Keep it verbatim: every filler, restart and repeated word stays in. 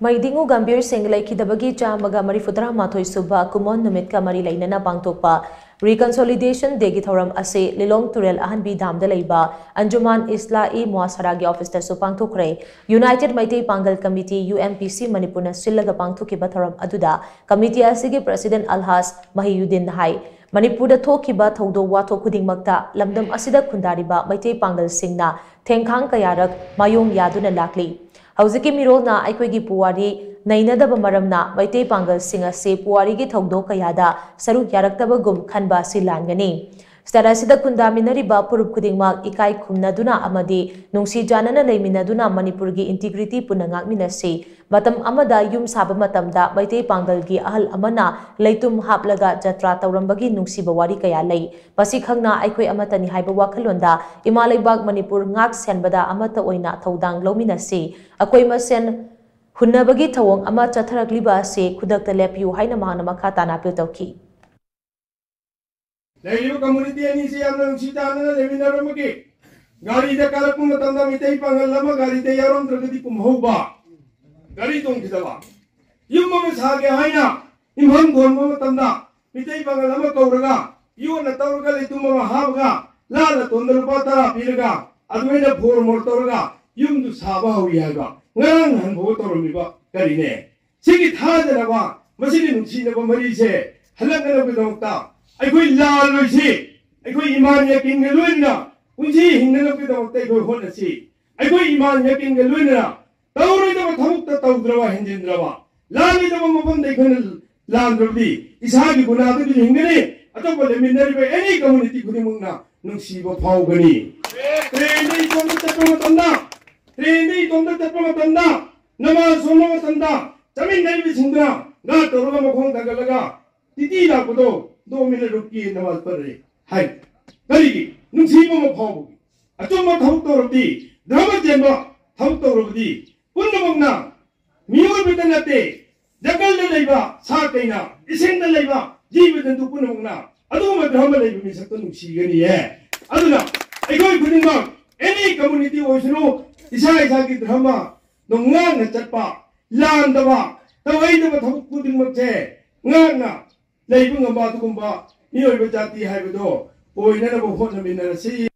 ꯃꯩꯗꯤꯡꯉꯨ ꯒꯝꯚꯤꯔ ꯁꯤꯡ ꯂꯩꯈꯤꯗꯕꯒꯤ ꯆꯥꯝꯃꯒ ꯃꯔꯤꯐꯨ ꯇꯔꯥꯃꯥꯊꯣꯏ ꯁꯨꯕ ꯀꯨꯃꯣꯟ ꯅꯨꯃꯤꯠꯀ ꯃꯔꯤ ꯂꯩꯅꯅ ꯄꯥꯡꯊꯣꯛꯄ Reconciliation Dayꯒꯤ ꯊꯧꯔꯝ ꯑꯁꯤ ꯂꯤꯂꯣꯡ ꯇꯨꯔꯦꯜ ꯑꯍꯟꯕꯤ ꯗꯥꯝꯗ ꯂꯩꯕ ꯑꯟꯖꯨꯃꯥꯟ ꯏꯁꯂꯥ-ꯏ ꯃꯨꯑꯥꯁꯔꯥꯒꯤ ꯑꯣꯐꯤꯁꯇꯁꯨ ꯄꯥꯡꯊꯣꯛꯈ꯭ꯔꯦ꯫ United ꯃꯩꯇꯩ ꯄꯥꯡꯒꯜ ꯀꯃꯤꯇꯤ, UMPC, ꯃꯅꯤꯄꯨꯔꯅ ꯁꯤꯜꯂꯒ ꯄꯥꯡꯊꯣꯛꯈꯤꯕ ꯊꯧꯔꯝ ꯑꯗꯨꯗ ꯀꯃꯤꯇꯤ ꯑꯁꯤꯒꯤ ꯄ꯭ꯔꯁꯤꯗꯦꯟꯠ ꯑꯜꯍꯥꯖ ꯃꯍꯤꯌꯨꯗꯤꯟꯅ ꯍꯥꯏ, ꯃꯅꯤꯄꯨꯔꯗ ꯊꯣꯛꯈꯤꯕ ꯊꯧꯗꯣꯛ ꯋꯥꯊꯣꯛ ꯈꯨꯗꯤꯡꯃꯛꯇ ꯂꯝꯗꯝ ꯑꯁꯤꯗ ꯈꯨꯟꯗꯥꯔꯤꯕ ꯃꯩꯇꯩ ꯄꯥꯡꯒꯜꯁꯤꯡꯅ ꯊꯦꯡꯈꯥꯡ ꯀꯌꯥꯔꯛ ꯃꯥꯌꯣꯡ ꯌꯥꯗꯨꯅ ꯂꯥꯛꯂꯤ꯫ ꯍꯧꯖꯤꯛꯀꯤ ꯃꯤꯔꯣꯜꯅ ꯑꯩꯈꯣꯏꯒꯤ ꯄꯨꯋꯥꯔꯤ ꯅꯩꯅꯗꯕ ꯃꯔꯝꯅ ꯃꯩꯇꯩ ꯄꯥꯡꯒꯜꯁꯤꯡ ꯑꯁꯤ ꯄꯨꯋꯥꯔꯤꯒꯤ ꯊꯧꯗꯣꯛ ꯀꯌꯥꯗ ꯁꯔꯨꯛ ꯌꯥꯔꯛꯇꯕꯒꯨꯝ ꯈꯟꯕ ꯑꯁꯤ ꯂꯥꯟꯒꯅꯤ꯫ ꯁ꯭ꯇꯦꯠ ꯑꯁꯤꯗ ꯈꯨꯟꯗꯥꯃꯤꯟꯅꯔꯤꯕ ꯐꯨꯔꯨꯞ ꯈꯨꯗꯤꯡꯃꯛ ꯏꯀꯥꯏ ꯈꯨꯝꯅꯗꯨꯅ ꯑꯃꯗꯤ ꯅꯨꯡꯁꯤ ꯆꯥꯟꯅꯅ ꯂꯩꯃꯤꯟꯅꯗꯨꯅ ꯃꯅꯤꯄꯨꯔꯒꯤ integrity ꯄꯨꯟꯅ ꯉꯥꯛꯃꯤꯟꯅꯁꯤ꯫ ꯃꯇꯝ ꯑꯃꯗ ꯌꯨꯝ ꯁꯥꯕ ꯃꯇꯝꯗ ꯃꯩꯇꯩ ꯄꯥꯡꯒꯜꯒꯤ ꯑꯍꯜ ꯑꯃꯅ ꯂꯩꯇꯨꯝ ꯍꯥꯞꯂꯒ ꯖꯇ꯭ꯔꯥ ꯇꯧꯔꯝꯕꯒꯤ ꯅꯨꯡꯁꯤꯕ ꯋꯥꯔꯤ ꯀꯌꯥ ꯂꯩ꯫ ꯃꯁꯤ ꯈꯪꯅ ꯑꯩꯈꯣꯏ ꯑꯃꯠꯇꯅꯤ ꯍꯥꯏꯕ ꯋꯥꯈꯜꯂꯣꯟꯗ ꯏꯃꯥ ꯂꯩꯕꯥꯛ ꯃꯅꯤꯄꯨꯔ ꯉꯥꯛ ꯁꯦꯟꯕꯗ ꯑꯃꯠꯇ ꯑꯣꯏꯅ ꯊꯧꯗꯥꯡ ꯂꯧꯃꯤꯟꯅꯁꯤ꯫ ꯑꯩꯈꯣꯏ ꯃꯁꯦꯟ ꯍꯨꯟꯅꯕꯒꯤ ꯊꯧꯑꯣꯡ ꯑꯃ ꯆꯠꯊꯔꯛꯂꯤꯕ ꯑꯁꯤ ꯈꯨꯗꯛꯇ ꯂꯦꯞꯄꯤꯌꯨ ꯍꯥꯏꯅ ꯃꯍꯥꯛꯅ ꯃꯈꯥ ꯇꯥꯅ ꯑꯥꯄꯤꯜ ꯇꯧꯈꯤ꯫ ꯂꯩꯔꯤꯕ ꯀꯝꯃꯨꯅꯤꯇꯤ ꯑꯅꯤꯁꯤ ꯌꯥꯝꯅ ꯅꯨꯡꯁꯤ ꯆꯥꯟꯅꯅ ꯂꯩꯃꯤꯟꯅꯔꯝꯕꯒꯤ ꯒꯥꯔꯤꯗ ꯀꯥꯔꯛꯄ ꯃꯇꯝꯗ ꯃꯤꯇꯩ ꯄꯥꯡꯒꯜ ꯑꯃ ꯒꯥꯔꯤꯗ ꯌꯥꯎꯔꯝꯗ꯭ꯔꯒꯗꯤ ꯀꯨꯝꯍꯧꯕ, ꯒꯥꯔꯤ ꯇꯣꯡꯈꯤꯗꯕ, ꯌꯨꯝ ꯑꯃ ꯁꯥꯒꯦ ꯍꯥꯏꯅ ꯌꯨꯝꯐꯝ ꯊꯣꯟꯕ ꯃꯇꯝꯗ ꯃꯤꯇꯩ ꯄꯥꯡꯒꯜ ꯑꯃ ꯀꯧꯔꯒ ꯌꯣꯠꯅ ꯇꯧꯔꯒ ꯂꯩꯇꯨꯝ ꯑꯃ ꯍꯥꯞꯄꯒ ꯂꯥꯟꯅ ꯇꯣꯟꯗ ꯂꯨꯄꯥ ꯇꯔꯥ ꯄꯤꯔꯒ ꯑꯗꯨꯃꯥꯏꯅ ꯐꯣꯔ ꯃꯣꯔ ꯇꯧꯔꯒ ꯌꯨꯝꯗꯨ ꯁꯥꯕ ꯍꯧꯏ ꯍꯥꯏꯕ ꯉꯔꯥꯡ ꯅꯍꯥꯟ ꯐꯥꯎꯕ ꯇꯧꯔꯝꯃꯤꯕ ꯀꯔꯤꯅꯦ? ꯁꯤꯒꯤ ꯊꯥꯖꯅꯕ, ꯃꯁꯤꯒꯤ ꯅꯨꯡꯁꯤꯅꯕ ꯃꯔꯤꯁꯦ ꯍꯜꯂꯛꯅꯅꯕꯒꯤꯗꯃꯛꯇ ꯑꯩꯈꯣꯏ ꯂꯥꯜꯂꯣꯏꯁꯤ꯫ ꯑꯩꯈꯣꯏ ꯏꯃꯥꯟ ꯌꯥꯀꯤꯟꯒ ꯂꯣꯏꯅꯅ ꯄꯨꯟꯁꯤ ꯍꯤꯡꯅꯅꯕꯒꯤꯗꯃꯛꯇ ꯑꯩꯈꯣꯏ ꯍꯣꯠꯅꯁꯤ꯫ ꯑꯩꯈꯣꯏ ꯏꯃꯥꯟ ꯌꯥꯀꯤꯟꯒ ꯂꯣꯏꯅꯅ ꯇꯧꯔꯣꯏꯗꯕ ꯊꯕꯛꯇ ꯇꯧꯗ꯭ꯔꯕ, ꯍꯦꯟꯖꯤꯟꯗ꯭ꯔꯕ, ꯂꯥꯜꯂꯣꯏꯗꯕ ꯃꯐꯝꯗ ꯑꯩꯈꯣꯏꯅ ꯂꯥꯟꯗ꯭ꯔꯕꯗꯤ ꯏꯁꯥꯒꯤ ꯒꯨꯅꯥꯗꯨꯁꯨ ꯍꯤꯡꯒꯅꯤ, ꯑꯇꯣꯞꯄ ꯂꯩꯃꯤꯟꯅꯔꯤꯕ any community ꯈꯨꯗꯤꯡꯃꯛꯅ ꯅꯨꯡꯁꯤꯕ ꯐꯥꯎꯒꯅꯤ꯫ ꯇ꯭ꯔꯦꯟꯗ ꯏꯇꯣꯝꯇ ꯆꯠꯄ ꯃꯇꯝꯗ, ꯇ꯭ꯔꯦꯟꯗ ꯏꯇꯣꯝꯇ ꯆꯠꯄ ꯃꯇꯝꯗ, ꯅꯃꯥꯖ ꯁꯣꯟꯕ ꯃꯇꯝꯗ ꯆꯠꯃꯤꯟꯅꯔꯤꯕꯁꯤꯡꯗꯨꯅ ꯒꯥ ꯇꯧꯔꯒ ꯃꯈꯣꯡ ꯊꯥꯡꯒꯠꯂꯒ ꯇꯤꯇꯤ ꯂꯥꯛꯄꯗꯣ ꯗꯣ ꯃꯤꯅꯠ ꯔꯨꯛꯀꯤ ꯅꯃꯥꯖ ꯄꯔꯦ ꯍꯥꯏ꯫ ꯀꯔꯤꯒꯤ? ꯅꯨꯡꯁꯤꯕ ꯑꯃ ꯐꯥꯎꯕꯒꯤ꯫ ꯑꯆꯨꯝꯕ ꯊꯕꯛ ꯇꯧꯔꯕꯗꯤ, ꯙꯔꯃ ꯆꯦꯟꯕ ꯊꯕꯛ ꯇꯧꯔꯕꯗꯤ ꯄꯨꯝꯅꯃꯛꯅ, ꯃꯤꯑꯣꯏꯕꯗ ꯅꯠꯇꯦ, ꯖꯪꯒꯜꯗ ꯂꯩꯕ ꯁꯥ ꯀꯩꯅꯥ, ꯏꯁꯤꯡꯗ ꯂꯩꯕ ꯖꯤꯕ ꯖꯟꯇꯨ ꯄꯨꯝꯅꯃꯛꯅ ꯑꯗꯨꯒꯨꯝꯕ ꯙꯔꯃ ꯂꯩꯕ ꯃꯤꯁꯛꯇ ꯅꯨꯡꯁꯤꯒꯅꯤꯌꯦ꯫ ꯑꯗꯨꯅ ꯑꯩꯈꯣꯏ ꯈꯨꯗꯤꯡꯃꯛ any community ꯑꯣꯏꯁꯅꯨ, ꯏꯁꯥ ꯏꯁꯥꯒꯤ ꯙꯔꯃ ꯅꯣꯡꯉꯥꯟꯅ ꯆꯠꯄ, ꯂꯥꯟꯗꯕ, ꯇꯧꯍꯩꯗꯕ ꯊꯕꯛ ꯈꯨꯗꯤꯡꯃꯛꯁꯦ ꯉꯥꯛꯅ ꯂꯩꯕ ꯉꯝꯕ ꯑꯗꯨꯒꯨꯝꯕ ꯃꯤꯑꯣꯏꯕ ꯖꯥꯇꯤ ꯍꯥꯏꯕꯗꯣ ꯑꯣꯏꯅꯅꯕ ꯍꯣꯠꯅꯃꯤꯟꯅꯔꯁꯤ꯫